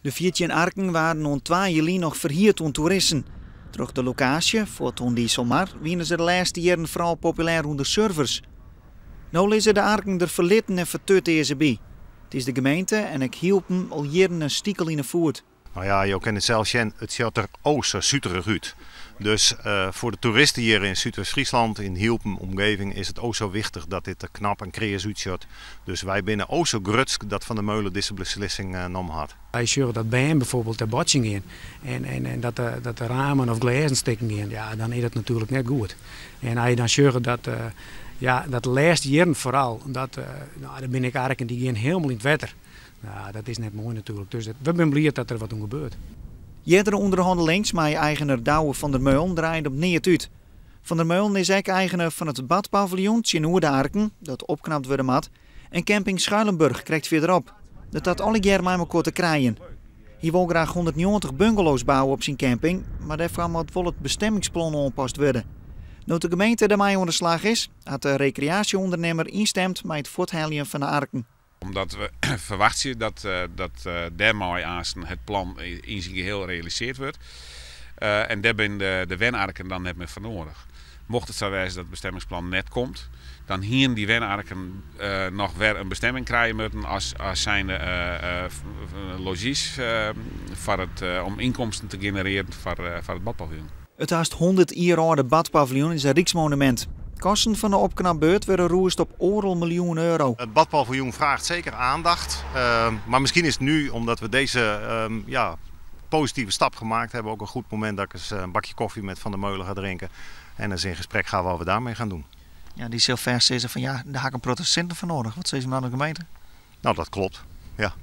De 14 arken waarden oant twa jier lyn noch ferhierd oan toeristen. Troch de lokaasje, fuort oan de Iselmar, wiene se de lêste jierren foaral populêr ûnder surfers. No lizze de arken der ferlitten en fertutearze by. It is de gemeente en ek Hylpen al jierren in stikel yn 'e foet. Nou ja, jo kinne it sels sjen, it sjocht der o sa suterich út. Dus foar de toeristen hjir yn Súdwest-Fryslân, yn Hylpen omgeving, is it o sa wichtich dat dit der knap en kreas útsjocht. Dus wy binne o sa grutsk dat Van der Meulen dizze beslissing nommen hat. Wy sjogge dat bern bijvoorbeeld ter botsjen gean en dat de ramen of glêzen stikken gean, ja, dan is dat natuerlik net goed. En as je dan sjogge dat, ja, dat de lêste jierren foaral, dat, no, der binne ek arken dy gean hielendal yn it wetter. Nou, dat is net moai natuerlik. Dus we binne bliid dat der wat oan gebeurt. Eardere ûnderhannelings mei eigener Douwe van der Meulen draaiden op neat út. Van der Meulen is ek eigener fan it badpaviljoen tsjinoer de arken, dat opknapt wurde moat, en camping Schuilenburg krekt fierderop. Dat hat allegear mei mekoar te krijen. Hy wol graach 190 bungalows bouwe op syn camping, mar dêrfoar moat wol it bestemmingsplan oanpast wurde. No't de gemeente dermei oan de slach is, hat de rekreaasje-ûndernimmer ynstimd mei it fuortheljen fan de arken. Omdat we ferwachtsje dat dat dêrmei aansten it plan yn syn gehiel realisearre wurdt. En dêr binne de wenarken dan net mear foar nedich. Mocht it sa wêze dat it bestemmingsplan net komt, dan hiene dy wenarken noch wer in bestemming krije moatten as zijnde lozjys foar it, om ynkomsten te generearjen foar it badpaviljoen. It hast 100 jier âlde badpaviljoen is in ryksmonumint. Kosten fan de opknapbeurt wurde rûsd op oardel miljoen euro. Het badpaviljoen vraagt zeker aandacht. Maar misschien is het nu, omdat we deze ja, positieve stap gemaakt hebben, ook een goed moment dat ik eens een bakje koffie met Van der Meulen ga drinken. En eens in gesprek ga wat we daarmee gaan doen. Ja, dy sil fêst sizze fan ja, dêr ha ik in protte sinten foar nedich. Wat sizze dan de gemeente? Nou, dat klopt. Ja.